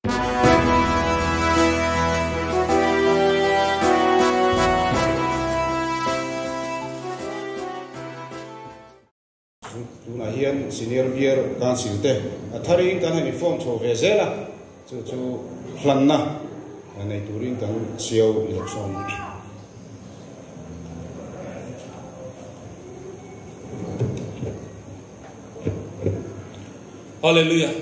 Tunah hian Senior Bial Council te a tharin kan han inform chho ve zel a, chu chu hlanna nei turin kan siau leh sawm. Hallelujah.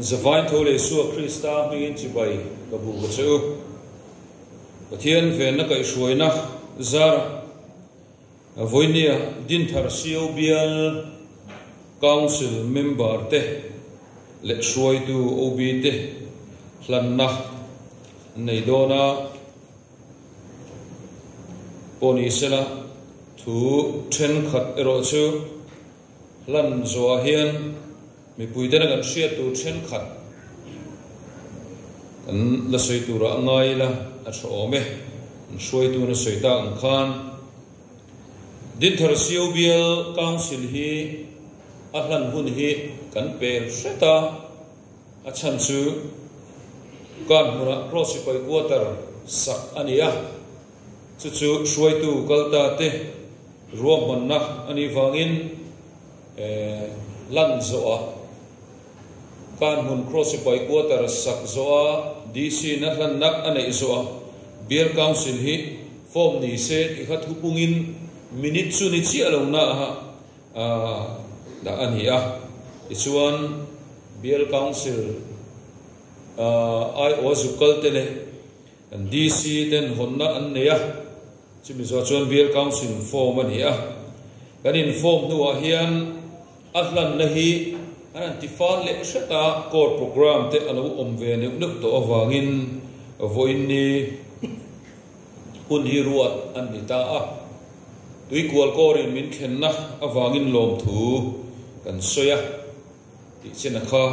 Zavain tho leh Isua Krista hmingin chibai ka bu ka che u. Pathian venna kaihhruaina zara Vawinia Dinthar CO Bial Council member te leh hruaitu OB te hlanna an nei dawn a, pawh ni sela thu thenkhat erawh chu hlan zawhah hian mipuitena kan hriat tur thenkhat kan la sawi turah a ngai ila a tha awm e. An hruaituna sawi tak ang khan Dinthar CO Bial Council hi a hlan hun hi kan pel hret a, a chhan chu kan hmunah Cross Sipai Quarter sak a ni a, chu chu hruaitu kalta te ruahmanna a nih vangin lan zawhah kan hmun Cross Sipai Quarter sak zawha DC na hlanna a neih zawhah Bial Council hi form ni se tih kha thupungin minute chu ni chiah lo na dah a ni a. Tichuan Bial Council aiawh zuk kal te leh Kan DC ten hawnna an nei a, chumi zawh chuan Bial Council form a ni a. Kan in form hnuah hian a hlanna hi an han ti fal leh hret a, court programme te a lo awm ve neuh neuh tawh avangin vawiin ni hun hi ruat an ni ta a. Tuikual kawrin min thlenna avangin lawmthu kan sawi a, tih chena kha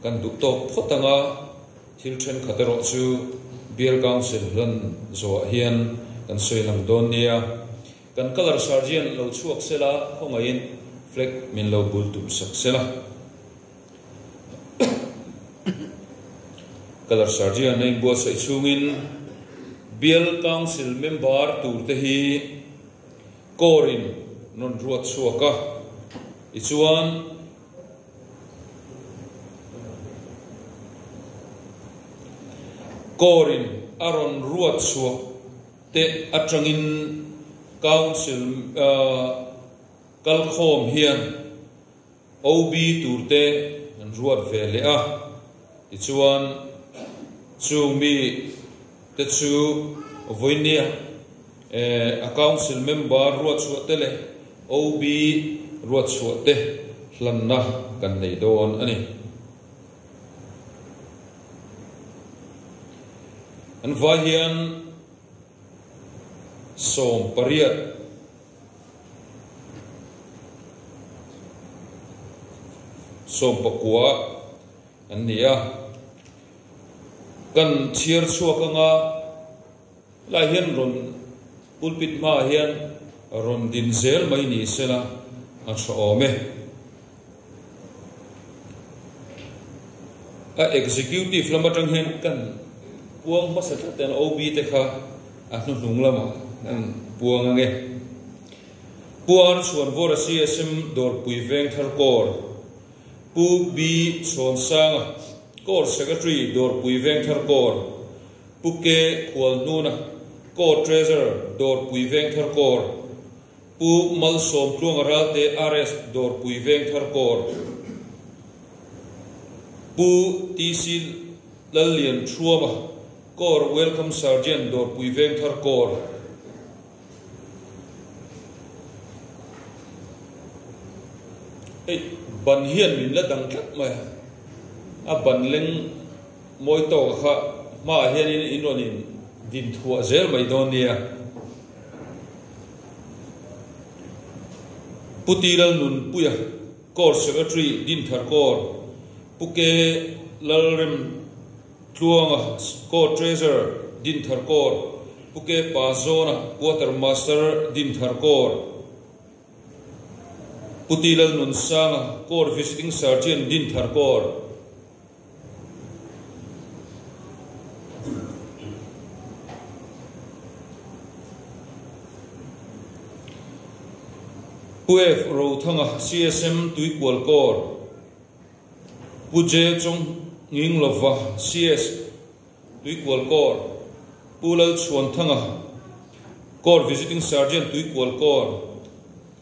kan duh tawk phawt ang a. Thil thenkhat erawh chu Bial Council hlan zawhah hian kan sawi lang dawn nia. Kan Colour Sergeant lo chhuak sela khawngaihin flag min lo bul tum sak sela. Colour Sergeant a inbuatsaih chhungin Bial Council member turte hi Core-in rawn ruat chhuak a, tichuan, Kawrin a rawn ruat chhuah te atangin Council kalkhawm hian OB turte an ruat ve leh a, tichuan chung mi te chu vawinia A Council member ruatchhuah te leh OB ruatchhuah te hlanna kan nei dawn a ni. An vai hian 18 19 an ni a, kan chhiar chhuak anga. Helai hian rawn pulpit hmaah hian rawn din zel mai ni sela a tha awm e. A executive lam atang hian kan puang hmasa tlat an OB te kha a hnuhnung lamah kan puang ang e. Pu Ar Chhuanvawra CSM Dawrpui Vengthar Corps, Pu B Chhawnsanga Corps Secretary Dawrpui Vengthar Corps, Pu Ke Khualhnuna, Corps Treasurer, Dawrpui Vengthar Corps, Pu Malsawm Tluanga Ralte RS, Dawrpui Vengthar Corps, Pu TC Lallian Thuama, Corps Welcome Sergeant, Dawrpui Vengthar Corps. Hei ban hian min la dang tlat mai a, a ban leng mawi tawk kha hmaah hianin in rawn in din thuah zel mai dawn nia. Pu Tilal Nunpuia, Corps Secretary, Dinthar Corps, Pu Ke Lalrem Tluanga, Corps Treasurer, Dinthar Corps, Pu Ke Pa Zawna, Quarter Master, Dinthar Corps, Pu Tilal Nunsanga, Corps Visiting Sergeant, Dinthar Corps. Pu F Rothanga, CSM Tuikual Corps, Pu J Chawnghinglova, CS Tuikual Corps, Pu Lalchhuanthanga, Corps Visiting Sergeant Tuikual Corps,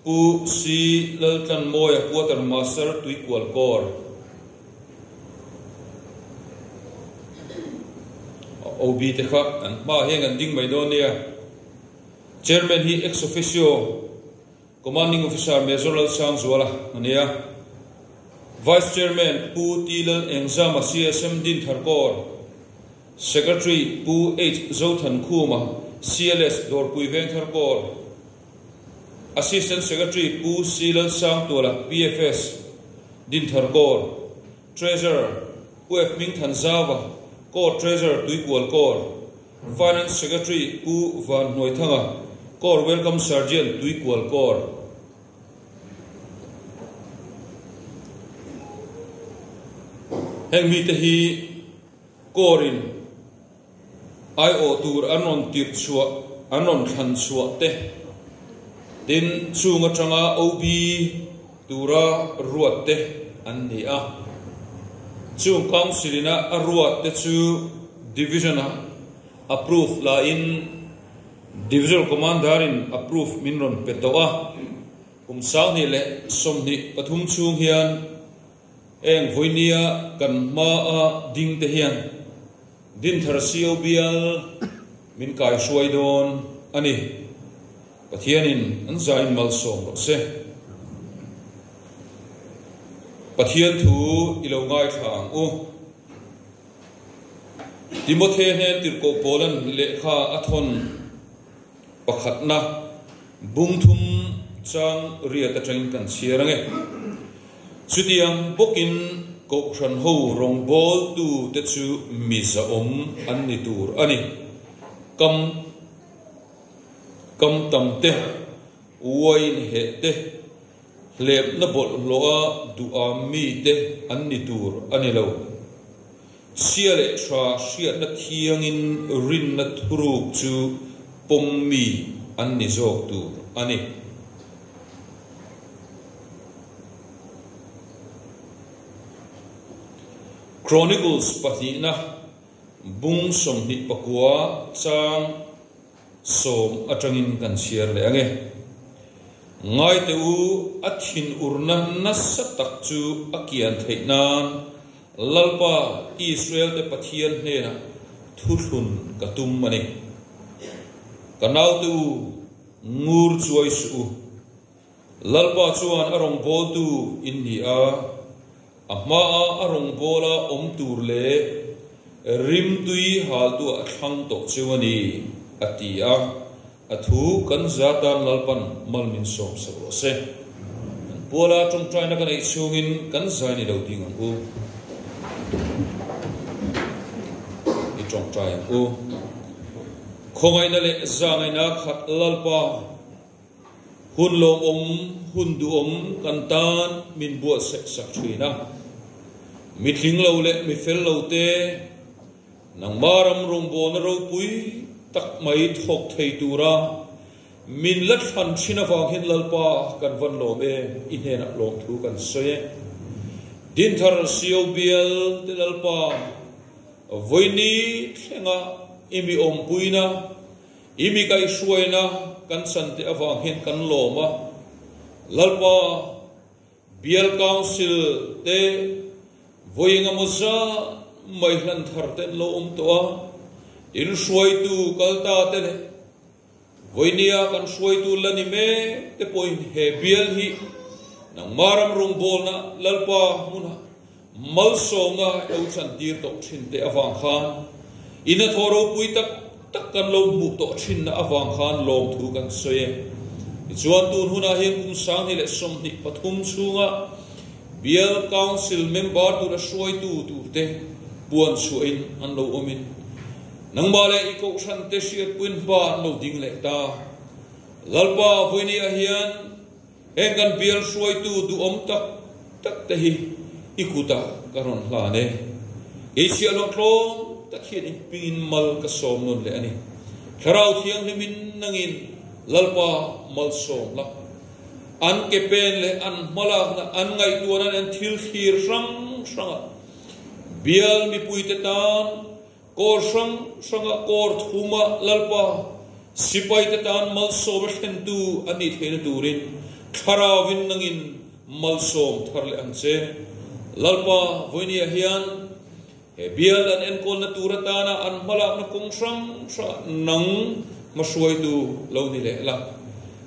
Pu C Laltlanmawia, Quarter Master Tuikual Corps. OB te kha an hmaah hian kan ding mai dawn nia. Chairman hi ex officio Commanding Officer Major Lalsangzuala a ni a. Vice Chairman Pu T Lal Engzama CSM Dinthar Corps, Secretary Pu H Zothankhuma CLS Dawrpui Vengthar Corps, Assistant Secretary Pu C Lalsangtuala PFS Dinthar Corps, Treasurer Pu F Hmingthanzava Corps Treasurer Tuikual Corps, Finance Secretary Pu Van Hnuaithanga, Corps Welcome Sergeant Tuikual Corps. Heng mite hi Corps in aiawh tur an rawn tirh chhuah, an rawn thlan chhuah te, tin chung atanga OB tura ruat te an ni a. Chung Council ina a ruat te chu Division a approve laiin Divisional Commander in approve min rawn pe tawh a. Kum 2023 chhung hian eng vawinia kan hmaa ding te hian Dinthar CO bial min kaihruai dawn a ni. Pathianin an zain malsawm rawh se. Pathian thu i lo ngaithla ang u. Timothe hnen tirhkoh Paulan lehkha a thawn pakhatna bungthum chang riat atangin kan chhiar ang e. Chutiang bawkin Kohhran ho rawngbawltute chu mi zahawm an ni tur a ni. Kam Kam tam te, uain heh te, hlepna bawlhhlawha duham mi te an ni tur a ni lo. Chhia leh tha hriatna thiangin rinna thuruk chu pawm mi an ni zawk tur a ni. Chronicles pahnihna bung 29 chang sawm atangin kan chhiar leh ang e. Ngaite u, a thinurna nasa tak chu a kian theih nan Lalpa Israel-te Pathian hnenah thuthlun ka tum a ni. Ka naute u, ngur chuai suh u. Lalpa chuan a rawngbawltu in ni a, a hmaa a rawngbawla awm tur leh rimtui haltuah a thlang tawh cheu a ni, a ti a. A thu kan za tan Lalpan mal min sawm sak rawh se. Kan puala tawngtaina ka neih chhungin kan zai ni lo ding ang u. I tawngtai ang u. Khawngaihna leh zangaihna khat Lalpa. Hun lawmawm, hun duhawm kan tan min buatsaih sak thin a. Mi tling lo leh mi fel lo te, nangma ram rawngbawlna ropui tak mai thawk thei tura min la thlan thin avang hian Lalpa kan van lawm em, i hnenah lawmthu kan sawi e. Dinthar Sio bial te Lalpa, vawiini thlenga i mi awmpuina, I mi kaihhruaina kan chante avang hian kan lawm a, Lalpa, Bial Council te vawi engemaw zat mai hlan thar te an lo awm tawh a, tin hruaitu kal ta te leh vawinia kan hruaitu la ni mek te pawhin he bial hi nangma ram rawngbawlna Lalpa hmunah Malsawmna lo chantir tawh thin te avang khan i hnathawh ropui tak tak kan lo hmuh tawh thinna avang khan lawmthu kan sawi e. Tichuan tun hunah hian kum 2023 chhunga Bial Council member tura hruaitu turte puan chhuahin an lo awmin nangmah leh i kohhran te hriatpuiin hma an lo ding leh ta. Lalpa vawinia hian Heng kan bial hruaitu duhawm tak tak te hi i kutah ka rawn hlan e. Kei chhiahhlawh tlawm tak hian i hmingin mal ka sawm nawn leh a ni. Thlarau Thianghlimin nangin Lalpa malsawm la. An ke pen leh an hmalakna, an ngaihtuahna nen thil thlir hrang hranga bial mipuite tan kawr hrang hranga kawr thuma Lalpa sipaite tan malsawm a thlentu a nih theihna turin Thlarauvin nangin malsawm thar leh ang che. Lalpa vawinia hian he bial an enkawlna tur atana an hmalakna kawng hrang hrangah nang hmahruaitu lo ni leh la.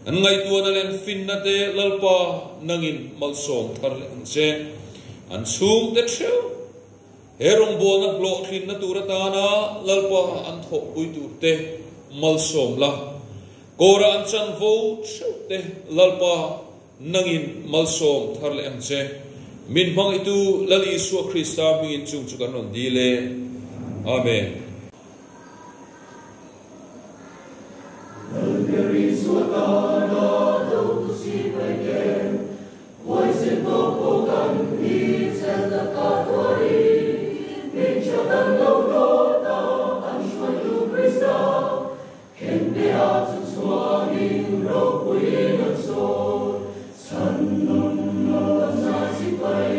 An ngaihtuahna leh an finna te Lalpa nangin malsawm thar leh ang che. An chhungte theuh he rawngbawlna hlawhtlinna tur atana Lalpa an thawhpui tur te malsawm la. Kawra an chanvo theuh te Lalpa Nangin malsawm thar leh ang che. Min hmangaitu Lal Isua Krista hmingin chung chu kan rawn dil e. Amen. Lal ber Isua tana do tu si pai ken, huaisen tawk pawh kan ni chel taka tuarin, min chawdam lo dawt a an hruaitu Krista. Khenbeha chu chuanin ropuiin an sawn, chhan nawm a za sipai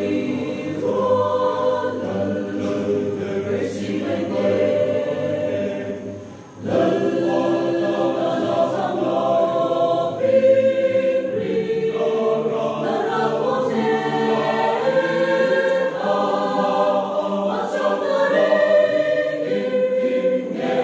rual lal ber e sipai te. Lal a ta za zang lo fim ri na ra pawh zel a, a chak na reng in kim nge